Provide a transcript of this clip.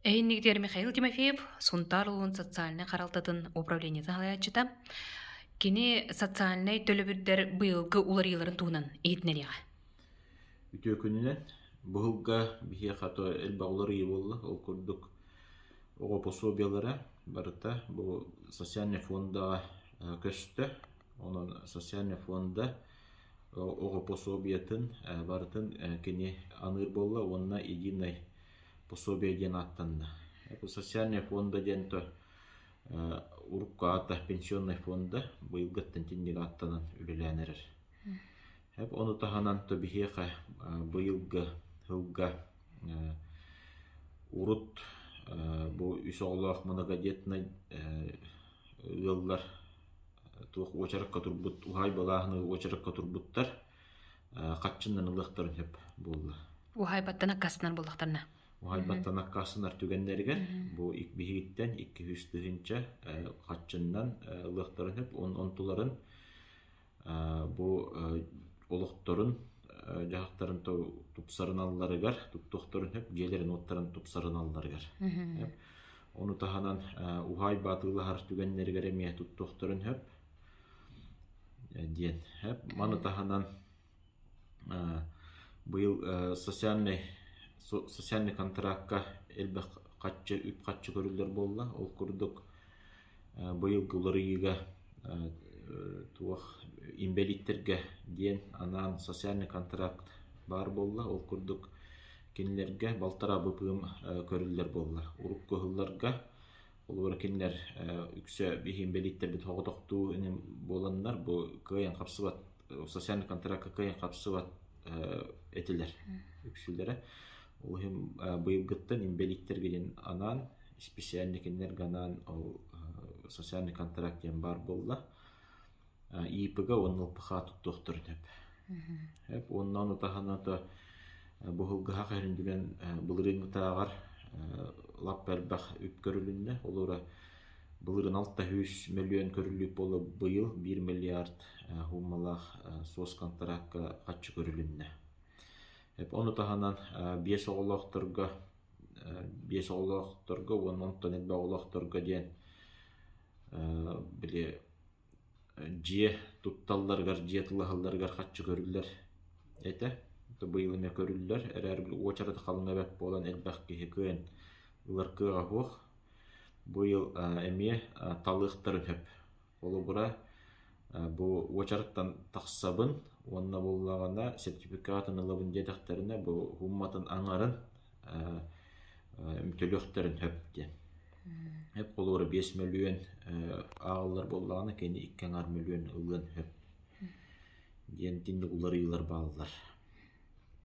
Эһиннигитигэр Михаил Тимофеев Сунтаар улууһун социальнай харалтатын управлениетын салайааччыта. Кини социальнай төлөбүрдэр быйылгы уларыйыыларын туһунан иһитиннэриэҕэ. Үтүө күнүнэн. Бу сылга биһиэхэ то элбэх уларыйыы буолла. Ол курдук оҕо пособиелара барыта бу социальнай фондаҕа көстө. Онон социальнай фонда оҕо пособиетын барытын кини аныыр буолла уонна единый пособие диэн ааттанна. Социальная фонда диэн то урукку аата пенсионный фонда быйылгыттан итинник ааттанан үлэлээн эрэр. Ону таһынан то биһиэхэ быйылгы сылга урут бу үс оҕолоох многодетнай ыаллар туох уочаракка турбут уһаайбалааһыны уочаракка турбуттар хаччыннан ылыахтарын сөп буолла. Уһаайбаттан аккаастанар буоллахтарына. Уһаайбаттан аккаастанар түгэннэригэр бу биһигиттэн 200 тыһыынча хаччыннан ылыахтарын сөп. Онтуларын бу олохторун дьаһахтарын тупсарыналларыгар, туттуохтарын сөп, дьиэлэрин-уоттарын тупсарыналларыгар. Ону таһынан уһаайба атыылаһар түгэннэригэр эмиэ туттуохтарын сөп. Диэн. Маны таһынан быйыл социальный социальный контракка элбэх хаччы үп-харчы көрүллэр буолла. Ол курдук быйылгы уларыйыыга туох инбэлииттэргэ диэн анаан социальный контракт баар буолла. Ол курдук кинилэргэ балтараа быпыым көрүллэр буолла. Урукку сылларга Холобура кинилэр үксэ биһи инбэлииттэрбит соҕотохтуу буоланнар бу кыайан хапсыбат социальный контракка кыайан хапсыбат этилэр үксүлэрэ. Ол иһин быйылгыттан инбэлииттэргэ диэн анаан специальный кинилэргэ анаан ол социальный контракт диэн баар буолла. ИП-га уонна ЛПХ туттуохтарын сөп. Сөп. Уонна ону таһынан то бу сылгыһах иһин былырыыҥҥытааҕар лаппа элбэх үп көрүлүннэ. Олора былырыын 600 мөлүйүөн көрүллүүт буола быйыл 1 миллиард сууммалаах суос контракка харчы көрүлүннэ. Ону таһынан биэс оҕолоохторго биэс оҕолоохторго уонна онтон элбэх оҕолоохторго диэн били дьиэ тутталларыгар, дьиэ тылаһалларыгар харчы көрүллэр этэ. Быйыл эмиэ көрүллэр, эрээри уочарата халыҥа бэрт буолан элбэх киһи кыайан ылар кыаҕа суох. Быйыл эмиэ талыахтарын сөп. Холобура, бу уочараттан тахсабын уонна буоллаҕына сертификатын ылабын диэтэхтэринэ, бу суумматын аҥарын төлүөхтэрин сөп диэн. Эп холобура 5 мөлүйүөн ааҕыллар буоллаҕына, кини 2,5 мөлүйүөн ылыан сөп диэн итинник уларыйыылар бааллар.